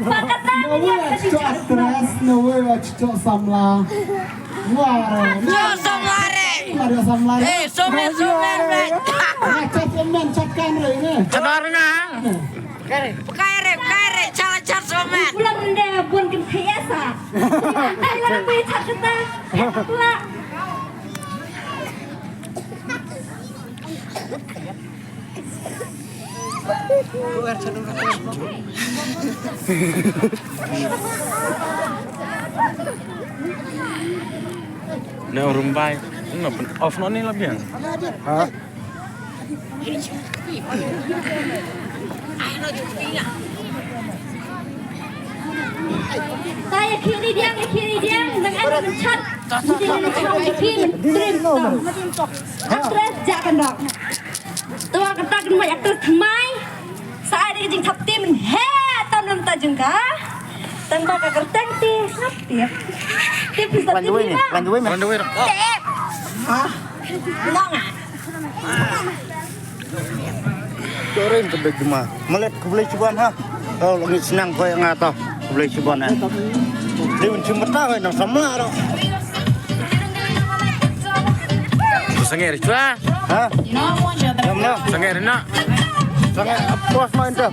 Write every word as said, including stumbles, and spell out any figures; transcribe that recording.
Peit, na wei la shu actress, na wei la shu samla. Wah, re. Samla re. Mario samla re. Eh, somen, somen re. Nga chat somen, chat kan re ne. Chat re nga. Bukai re, bukai re, chala chat somen. Pulang rende bun kin kaya sa. Ai la bui chat kita. Pula. Ne rumbai. Off no ni labiang. Ha? Ta ya kiri diang, ya kiri diang, dengan chat. Jadi dengan chat, ya kiri, dream. Actress, jangan dong. Tuwa kata kan mai actress thymmai. Sa ai dei ka jingthap tim he tam lam ta jong ka. Tang ba ka kyrteng te sngap tip. Tip pisa tip ni. Wan duwai ni, wan duwai ni. Tip. Ha. Long ah. Torin ka bek juma. Malet khublei shibun ha. Oh, langi senang ko yang ngata. Khublei shibun ha. Dia un chim bata ko nang samla ro. Sangeh ri chua. Ha? Samla. Sangeh ri na. Sangeh apos main tu.